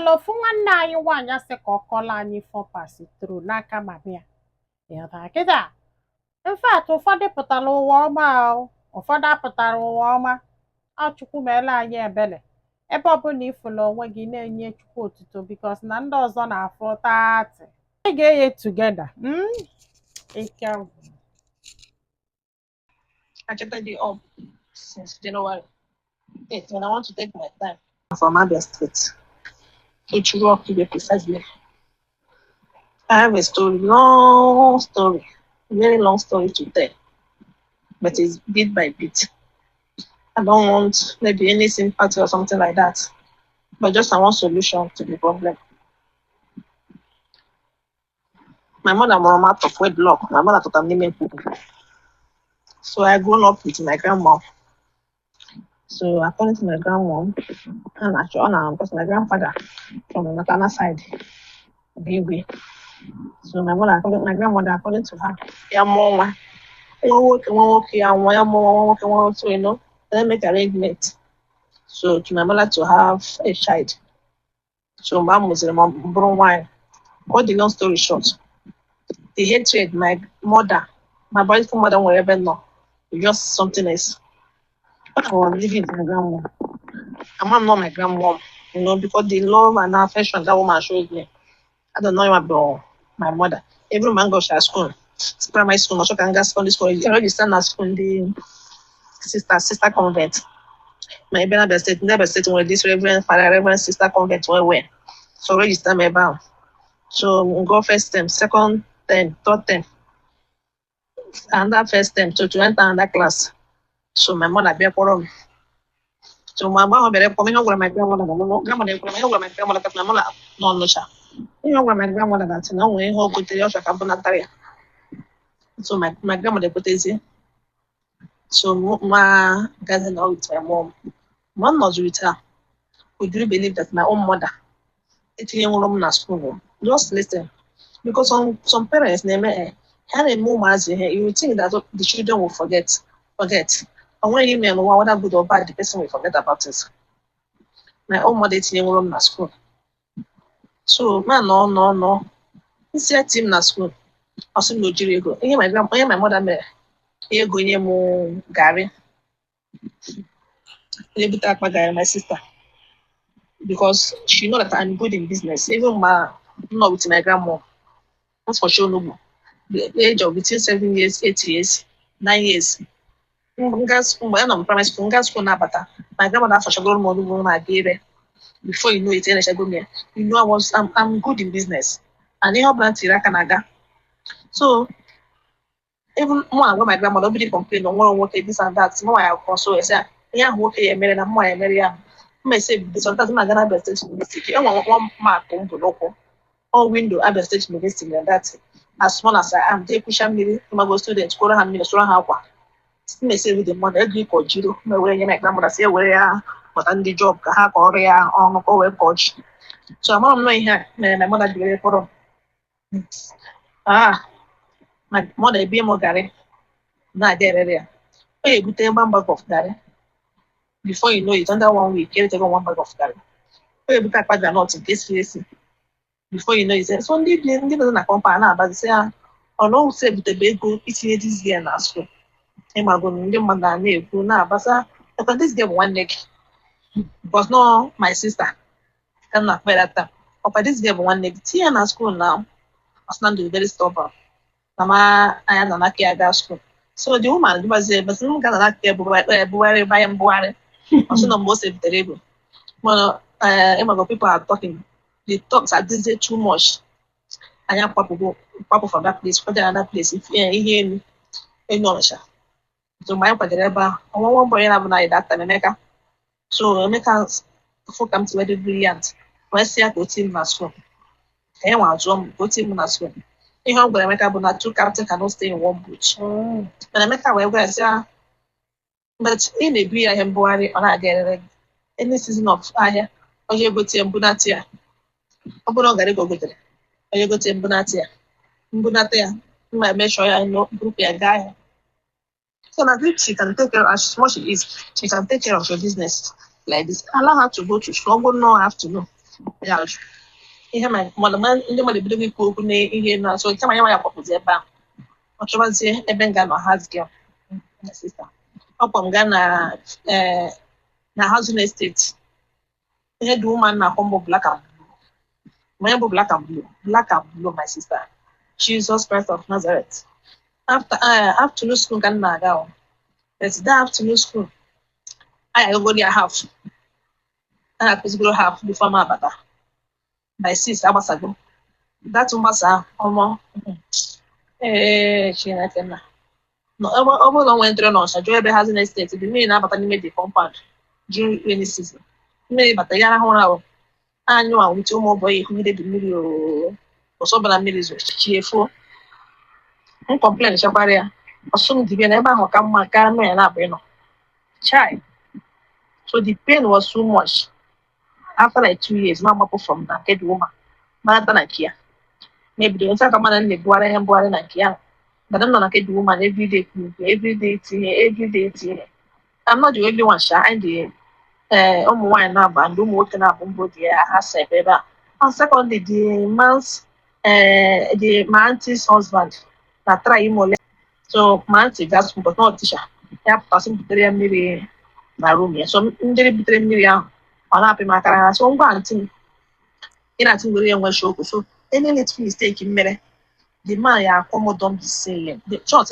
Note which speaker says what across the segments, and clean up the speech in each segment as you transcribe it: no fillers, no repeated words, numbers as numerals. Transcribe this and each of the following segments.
Speaker 1: Nwere ofu nwanne anyị nwaanyị asị ka ọ kọọrọ anyị ife ọ pass through n'aka mama ya. Ịghọtara kịta? In fact, ụfọdụ pụtara ụwa ọma o, ụfọdụ apụtara ụwa ọma. Ọ Chukwu meela anyị ebele. Ebe ọbụla ifụlụ onwe gị, na-enye Chukwu otuto, because na ndị ọzọ na-afụ 30. Anyị ga-eye together. Ike gwụ.
Speaker 2: I chatted you up since January 8th, and I want to take my time. I'm from Abia State, Ichuru to be precisely. I have a story, long story, very long story to tell, but it's bit by bit. I don't want maybe any sympathy or something like that, but just I want solution to the problem. My mother mụrụ m out of wedlock. My mother tụtara m n'ime mkpuke. So I grown up with my grandma. So according to my grandmom, and actually, na because my grandfather from the maternal side, bụ igwe. So my mother, according, my grandmother, according to her, ya mụọ nwa, nwa nwoke, nwa nwoke ya nwa, ya mụọ nwa nwoke, nwa nwoke, so then make arrangement. So to my mother to have a child. So mgbe a mụziri m, ọ bụrụ nwaanyị. Cut the long story short, the hatred my mother, my biological mother nwere ebe m nọ, is just something else. When I was living with my grandma, I'm not my grandmom, because the love and affection that woman showed me, I don't know about my mother. Even man go school, primary school, not sure can go secondary school. I register na school the sister convent. My ebe na Abia State, Abia State nwere this reverend father, reverend sister convent well well. So register me ebe ahụ. So go first term, second term, third term, another first term, so to enter another class. So my mother bịa kpọrọ m. So mgbe ahụ bịara kpọrọ m, ihe ọ gwara my grandmother na mụ grandmother ekwere m, ihe ọ gwara my grandmother that na mụ nọ Ọnịcha. Ihe ọ gwara my grandmother that na o nwere ihe o gotere ọ chọrọ ka m bunatara ya. So my grandmother ekwetezie. So ma gazi na with my mom. Ma m nọzi with her, would you believe that my own mother etinyenwuru m na school? Just listen. Because some parents na-eme ha na-eme ụmụazị ihe, you will think that the children will forget. O nweghị ime n'ụwa, whether good or bad, the person will forget about it. My own mother etinyenwuru m na school. So ma nọ nọ nọ nsi eti m na school, ọ sị m na o jiri ego. Ihe my grand ihe my mother mere, ya ego nye m garị. Onye bute akpa garị, my sister, because she know that I'm good in business. Even ma m nọ with my grandma, m fọchi onugbu, the age of between 7 years, 8 years, 9 years. Nga school, mgbe anọ m primary school, nga school na-abata, my grandmother afọchagoro m onugbu m na-aga ire. Before you know it, erechago m ya. I was I'm, I'm good in business and ihe ọbụla m tiri aka na-aga. So even mụ agwa my grandmother, obido complain na nwere nwoke, this and that. Mụ ya console ya, sị ya ihe ahụ nwoke ya emere na mụ ya emere ya. Mma ese sometimes m aga na Abia State University, enwe nwa mark m bụ n'ụkwụ ọ window Abia State University na that, as small as I am, jee kwụcha mmiri, ịmago student kwụrụ ha mmiri, sụrụ ha akwa. M ese the money, ego ịkọ jiro m ewere nye my grandmother, si ewere ya kpọta ndị job ka ha kọrọ ya ọnụ ka o wee kọọ ji. So amara m nọ ihe a mere my mother ji were kpọrọ m. Ah, my mother ebie m garị na-aga erere ya. Ọ ga-ebute one bag of garị, before you know it, under one week, eretego one bag of garị. Ọ ga-ebute akpa groundnut nke esiri esi, before you know it. So ndị bi ndị nọ na compound na-abazi, sị ya ọ na owusi ebutebe ego itinye this girl na school. Ịmago ndị mmadụ na na-ekwu na-abasa ekwe, this girl bụ nwanne gị, but no, my sister ka m na-akpọ ya that time. Ọkwa this girl bụ nwanne gị, tinye ya na school. Na ọ sị na ndụ very stubborn na ma anya na n'aka ya gaa school. So the woman dịbazie, but m ga na n'aka ya bugharị banye mbugharị. Ọ sị na mgbe o sebutere ego, mana ịmago people are talking, the talks are busy too much. Anyị akwapụgo, kwapụ from that place, kwajere another place, ihe elu elu Ọnịcha. So mgbe anyị kwajere ebe ahụ, ọnwa nwa boy na-abụ na anyị that time, Emeka. So Emeka fụ ka m si wee dị brilliant, wee sị ya ka o tie m na school, ka ya nwa zụọ m, ka o tie m na school. Ihe ọ gwara Emeka bụ na two captain cannot stay in one boat. Mana Emeka wee gwa ya sị ya, but ị na-ebu ya ihe mbugharị, ọ na-aga erere gị any season of ahịa, onye egote mbunata ya. Ọ bụrụ na ọ gara ego gotere, onye gote mbunata ya, mbunata ya, mma emeshọ ya burukwa ya gaa ahịa. So na if she can take care, as small she is, she can take care of your business like this. Allow her to go to school. Ọ bụrụ na ọ have to know. Ya ajụ ihe ma mmadụ ma ndị mmadụ ebidogo ikwu okwu na ihe na so kama ya nwa ya kwapụzi ebe ahụ, ọ chọbazie ebe m ga-anọ house girl. My sister, ọkwa m gaa na na housing estate. Ihe dị woman na-akpọ m bụ black and blue. Ma bụ black and blue, black and blue. My sister, Jesus Christ of Nazareth, after afternoon school ka m na-aga o. But that afternoon school, anyị agagoro ya half, anyị akụzigoro half before m abata. By 6 agbasago. That mgbasa ahụ ọmọ, ee, Chineke nna. Ọ bụrụ na o nwere ntụrụ n'ọsha, jụọ ebe housing estate dị, mmiri na-abata n'ime the compound during rainy season. Mmiri bata ya rahụ ụra o, anyụ a wute ụmụ ụbọyị ehugide dị mmiri o. Ọsọ ọbụla mmiri zo, chi efuo. M complain chekwara ya, ọsọ m dibia na ebe ahụ ka mma ka nụ ya na-abụ ịnọ chai. So the pain was too much. After like 2 years, ma gbapụ from na nke the woman, manata na nke ya. Mebido nta ka mana m na-ebugharị ihe mbugharị na nke ya. But m nọ na nke the woman everyday kwuru, everyday tinye, everyday tinye. I'm not the only one sha. Anyị dị ụmụ nwaanyị na-abụ and ụmụ nwoke na-abụ mbụ dị ya ha sep ebe a. And secondly, the man's the my auntie's husband na try imole. So my auntie gas school, but not teacher. Ya pụtasị m butere ya mmiri na room ya. So ndị butere mmiri ahụ, ọ na-apị m akara ha. So ngwa, aunty m, ị na-atụ were ya nwe okwu. So any little mistake m mere, the man ya akpọ m don be saying the short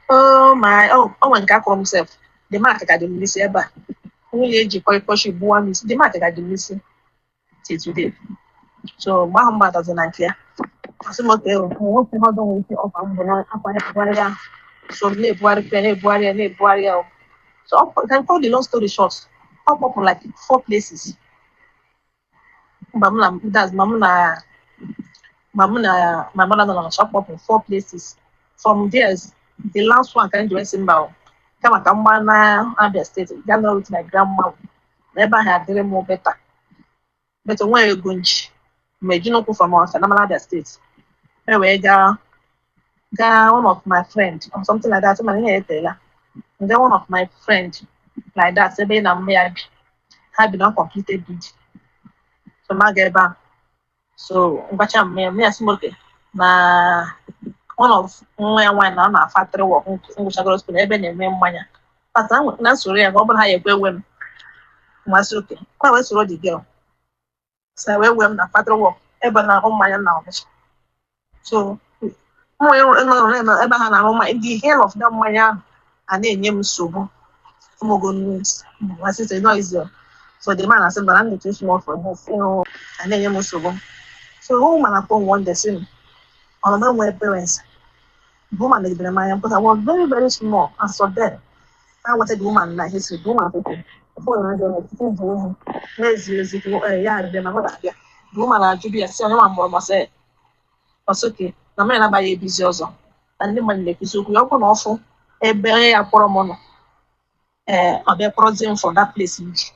Speaker 2: oh my, oh, o nwere nke akọrọ m sef. The man ka dị m n'isi ebe a, nwunye eji kọrịkọshi gbuwa m isi. The man ka dị m n'isi till today. So mgbe ahụ m batazi na nke ya, asị m oke nwoke ọdụ nwere ike ọkwa mbụ na akwa ya bugharị ya. So m na-ebugharị ya, na-ebugharị ya, na-ebugharị ya o. So ọ can cut the long story short, ọ kpọpụrụ like four places mgbe m na that's ma m na ma m na my mother nọ na shop, kpọpụrụ four places. From there, the last one ka m ji wee sị mba o, kama ka m gbaa na Abia State, gaa nọrọ with my grandma, na ebe ahụ adịrị m better. But onweghị ego nji ma eji n'ụkwụ from Ọnịcha na Abia State e wee gaa gaa one of my friend or something like that. Mana ihe etela and then one of my friend like that, ebe na mma ya bi, ha bi na uncompleted building. So ma ga ebe ahụ. So ngwacha mma ya, mma ya sị m oke na one of nwa ya nwaanyị na ọ na factory work, ngwụchagoro school na ebe na-eme mmanya pata na nsoro ya ka ọ bụrụ ha ya ekwe ewe m. Masị oke kwa wee soro the girl so wee wee m na factory work ebe na-arụ mmanya na Ọnịcha. So nọ ebe ha na-arụ mmanya, the hell of that mmanya ahụ a na-enye m nsogbu. Ụmụgo my sister, no easy. So the man asị, but I'm too small for this, a na-enye m nsogbu. So woman akpọ m one day, sị m ọ na m enwere parents. The woman negidere m anya because I was very very small. And so then I wanted the woman na history. The woman sị phone na ndị ohi na-ezi ozi ya abịa ma mmadụ abịa. The woman ajụ ya sị onye nwa mụrụ masị ọsọke na mmanya na-abaghị ebizi ọzọ na ndị mmadụ na-ekwuzi okwu ya. Ọ bụrụ na ọ fụ ebe onye ya kpọrọ m nọ, ee, ọ bịa kpọrọzie m from that place m ji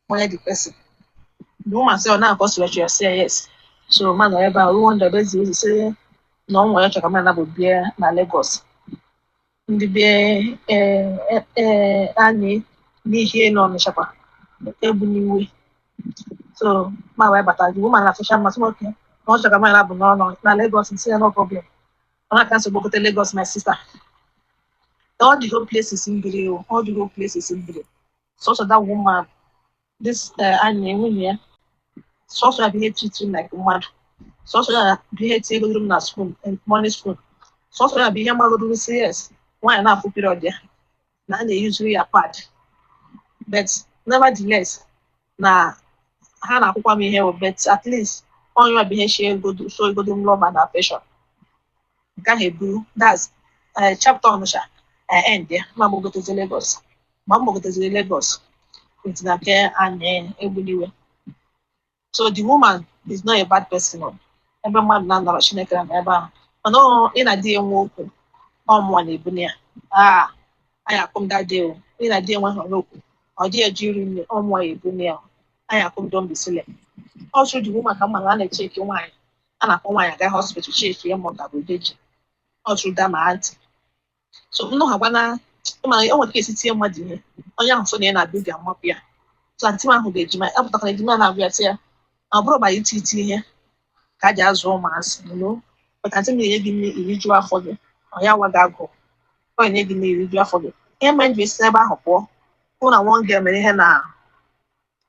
Speaker 2: onye the person. The woman sị ọ na-akọ sịrị ya, sị ya yes. So ma nọ ebe a ruo ndụ ebe ezi ozi sị na ọ nwere chọrọ ka mmadụ bụ bie na Lagos, ndị bie ee anyị n'ihe nọ Ọnịcha kwa egbu n'iwe. So ma wee bata, the woman na-afụcha mmasị m oke na ọ chọrọ ka mmadụ bụ n'ọnọ na Lagos. Nsị ya no problem. Ọ na-aka nsogbu gote Lagos. My sister, all the whole places m biri o, all the whole places m biri, sọsọ that woman, this anyị nwunye ya, sọsọ ya bụ ihe treat m like mmadụ. Sọsọ ya bụ ihe tinyegodoro m na school, morning school. Sọsọ ya bụ ihe magodoro si yes, nwaanyị na-afụ period ya na a na-eyuzuru ya pad. But nevertheless, na ha na-akwụkwa m ihe o. But at least onye bụ ihe shi egodo so egodo m love and affection. Nke ahụ eburu that's chapter Ọnịsha end ya. Ma gbagotezi Lagos, ma m gbagoteziri Lagos with na nke anyị egbuniwe. So the woman is not a bad person o. Ebe mmadụ na-anọrọ Chineke na ebe ahụ, mana ọ ị na di ya nwe okwu, ọ mụnwa na-ebuni ya. Ah, anyị akụ m that day o. Ị na di ya nwe ha n'okwu, ọ dị ya ji iri nne, ọ mụnwa ya ebuni ya. Anyị akụ m don be silly. Also the woman ka mma na a na-echeki nwaanyị, a na-akpọ nwaanyị aga hospital cheki ya ma ọ ga-abụ deji. Ọ through that my auntie. So m nọghakwa na mana o nwere ka esi tie mmadụ ihe, onye ahụ fụ na ya na-abịa obi amapụ ya. So aunty m ahụ ga-ejima apụtakwana ejima na-abịa sị ya Na ọ bụrụ ma iti iti ihe ka a ji azụ ụmụazị. But aunty m na-enye gị nri iriju afọ gị, ọ ya nwa gị agụụ, ọ na-enye gị nri iriju afọ gị. Ihe mere m ji esi n'ebe ahụ pụọ hụ na one girl mere ihe na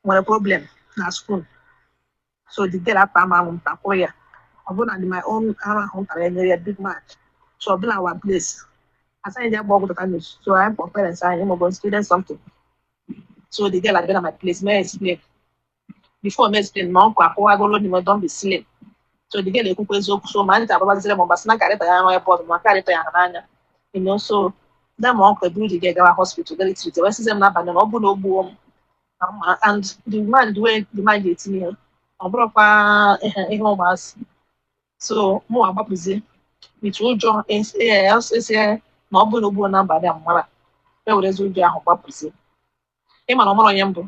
Speaker 2: nwere problem na school, so the girl ata m ahụ, m takwuru ya. Ọ bụrụ na my own arụ ahụ m tara ya nyere ya big match. So ọ bụla our place as anyị ji agba ọgwụ tetanus, so anyị kpọ parents anyị maọbụ student something. So the girl abịa na my place mee explain. Before me explain, ma uncle akọwagolo m, don be silly. So the girl ekwukwa eziokwu. So ma anyị ji agbabaziri m ọgbasị na karịta ya nwa ebe ọzọ ma karịta ya n'anya. So that my uncle eburu the girl gawa hospital, get treated. Wee sịzie m n'abalị na ọ bụ na o gbuo m na mma. And the man, the way the man ga-etinye ya, ọ bụrụkwa ihe ụmụazị. So mụ agbapụzie with ụjọ esi na ọ bụ na o gbuo n'abalị a mara e werezi ụjọ ahụ gbapụzie. Ịma na ọ mara onye mbụ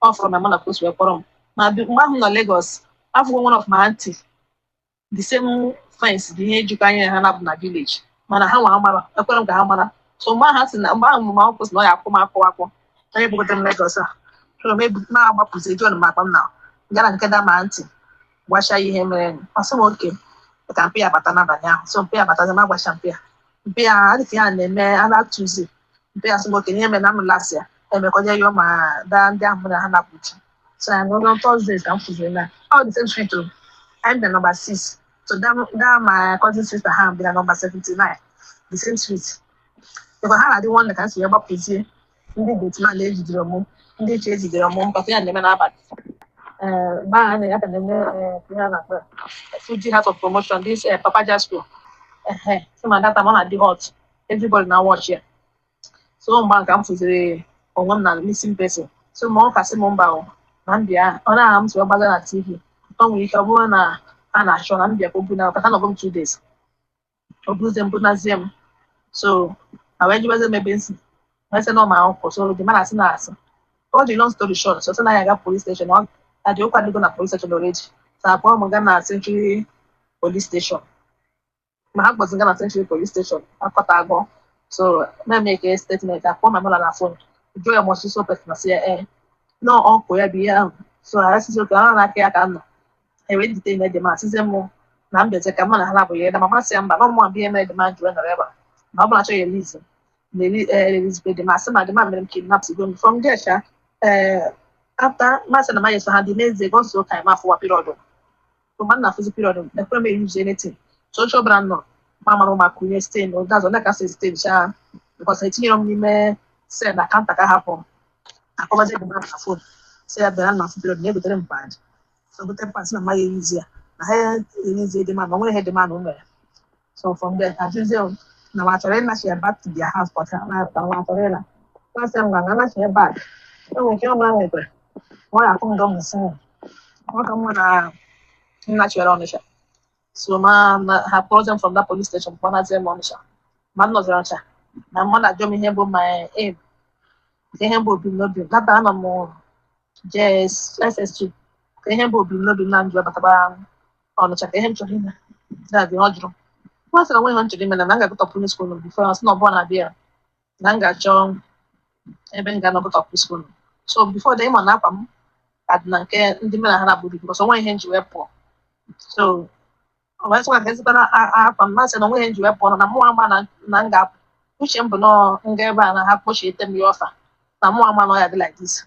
Speaker 2: ọ fọrọ na mụ na ka o si wee kpọrọ m. Ma mgbe ahụ m nọ Lagos, afụgo one of my aunty, the same fence dị ihe ejikọ anya ha na-abụ na village, mana ha nwa amara ekwere m ka ha mara. So mgbe ahụ ha sị na mgbe ahụ ma ọ kwụsị na ọ ya akwụ m akwụ akwụ onye bugotere m Lagos a. So m ma agbapụzi John m akpa m na gara nke da ma aunty gwacha ya ihe mere. Ọ sị m oke ka mpe ya bata n'abalị ahụ. So mpe ya batazi, m agbacha mpe ya, mpe ya adịka ya na-eme a na-atụzi mpe ya. Sị m oke ihe mere na m lasị ya emekọnye yọọ ma daa ndị ahụ mụ na ha na-akpuchi. So I go on Thursdays ka m fụziri na all the same street o. I'm the number 6, so that my cousin sister ha bi na number 79, the same street, because ha na-adị nwanne ka m si wee gbapụzie ndị gateman ejidere mụ, ndị iche ejidere mụ mpata ya na-eme n'abalị. Ee, mgbe ahụ a na- aka na-eme ihe a na-akpọ Fuji House of Promotion, this Papa Jasco. Ehe, so ma that time ọ na-adị hot, everybody na watch ya. So mgbe ahụ ka m fụziri onwe m na missing person. So ma ọ kasị m mba o na m bịa, ọ na-aha m si wee gbaga na TV. O nwere ike ọ bụrụ na a na-achọ na m bịa ka o bu na kata nọgọ m 2 days, o buruzie m bunazie m. So a wee jụbazie m ebe m si, wee sị na ọ ma akwụkwọ. So the man asị na asị ọ dị. Long story short, so sị na ya aga police station, ọ na dị ụkwa adịgo na police station already. So akpọrọ m gaa na Century Police Station. Ma ha kpọzi gaa na Century Police Station akọta agọ. So na make statement, akpọ my mother na phone, jụọ ya ma ọsịsọ person na sị ya ee no uncle ya bụ ihe ahụ. So ha sịzi oke ọ na-aka ya ka m nọ ewee detain the man. Sịzie m na m bịazie ka mụ na ha na-abụghị ya na mama sị ya mba, na ọmụ abụ ihe mere the man ji wee nọrọ ebe a, na ọ bụla achọghị release na release the man. Sị ma the man mere m kidnap go m from there sha. After masị na ma so ha the next day go so ka ma afụwa period. So ma na afụzi period, ekwe m use anything. So oche ọbụla m nọ ma mara ụma kụnye stain that's ọ ka sị stain sha, because etinyere m n'ime cell na counter ka hapụ m akọbazie the man na phone, sị ya bịara na afụ period na egotere m pad. So gote pad, sị na mmaghị eyuzi ya na ha eyuzi the man na o nwere ihe the man mere. So from there ajụzie m na ma chọrọ ịnachi ya back to their house, but na ma chọrọ ịna masị m gwa na anachi ya back, e nwere ike ọ bụla nwekwara ọ ya akwụ ndọ m nsị m ọ ka mma na nnachiere Ọnịsha. So ma na ha kpọrọzie m from that police station, kpọnazie m Ọnịsha. Ma m nọziri Ọnịsha na mma na-ajụ m ihe bụ my aim, ihe bụ ebumnobi m data anọ m JS SS2, ka ihe bụ ebumnobi m na ndụ abataba Ọnịcha, ka ihe m chọrọ ime na dị. Ọ jụrụ nwa sị na onwe ihe m chọrọ ime na m ga-agụtọpụ school before. Ọ sị na ọ bụrụ na abịa na m ga-achọ ebe m ga-anọgụtọpụ school. So before then, ịma na akwa m ka dị na nke ndị mụ na ha na-abụghị, because onwe ihe m ji wee pụọ. So ọ wee sịkwa ka ezigbo akwa m masị na onwe ihe m ji wee pụọ na mụ ama na m ga-apụ. Uche m bụ nọọ nga ebe a na ha kpochiete m ya ọfa na mụ ama na ọ ya dị like this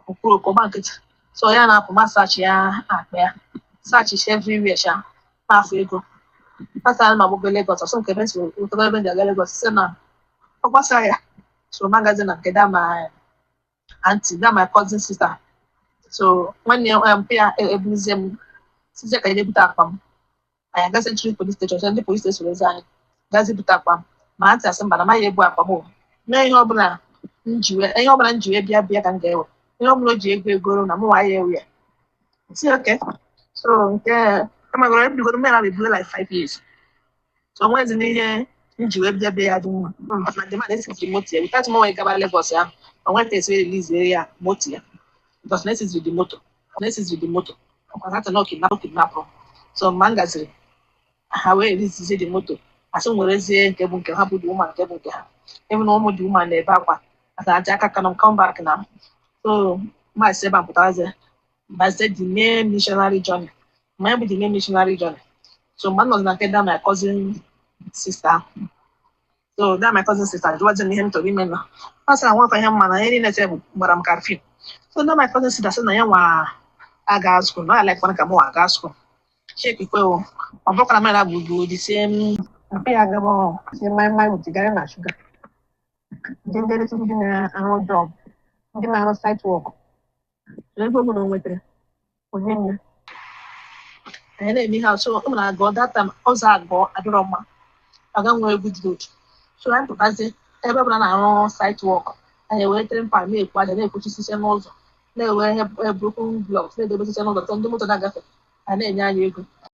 Speaker 2: okwuru okwu nkịtị. So ya na-apụ ma search ya akpa ya, search everywhere sha n'afọ ego kpatara ma gbago Lagos ọsọ nke ebe m si wetara ebe m ji aga Lagos, sị na ọ gbasara ya. So magazi na nke da my aunty, da my cousin sister. So nwanne ya mpe ya eburuzie m, sizie ka anyị bute akpa m. Anyị aga Century Police Station, sị ndị police station ezi anyị gazi bute akpa m. Ma aunty asị mba, na amaghị ebu akpa m o. Mee ihe ọbụla m ji wee ihe ọbụla m ji wee bịa bịa ka m ga-ewe ihe ọbụla o ji ego egoro na mụ nwa ya ewe ya si oke. So nke amagoro ebigoro mmere na eburu like 5 years. So onwezi n'ihe m ji wee bịa bịa ya dị mma na the man esiziri moto ya without mụ nwe gaba Lagos ahụ. O nweta esi release ya moto ya because na esiziri the moto, na esiziri the moto ọkwa ha na kidnap kidnap. So mgbe m gaziri ha wee release the moto, asị m werezie nke bụ nke ha bụ the woman, nke bụ nke ha ebe na ụmụ the woman na-ebe akwa aka aja aka ka na come back na. So ma esi ebe a pụtarazie. Bazie the main missionary journey. Ma ya bụ the main missionary journey. So mgbe m nọzi na nke that my cousin sister, so that my cousin sister jụwazi m ihe m chọrọ ime, na ọ sị na nwekwa ihe mma na ihe niile sị bụ gbara m curfew. So that my cousin sister sị na ya nwa aga school, na ya like ka mụ aga school. Chekikwe o, ọ bụrụkwa na mụ bụ the same mpe ya gaba si mai mai with garri na sugar. Ndị ndị na-arụ job, ndị na-arụ site work, ego ọbụla o nwetara, onye m ya. Anyị na-eme ihe a. So ọ na-agụ that time, ụzọ agụ adịrọ mma, aga nwee good road. So anyị pụtazie, ebe ọbụla na-arụ site work, anyị ewere trimpa na-ekwu aja, na-ekpuchisisi n'ụzọ, na-ewe ihe broken blocks, na-edobesisi n'ụzọ. Tọ ndị moto na-agafe, a na-enye anyị ego.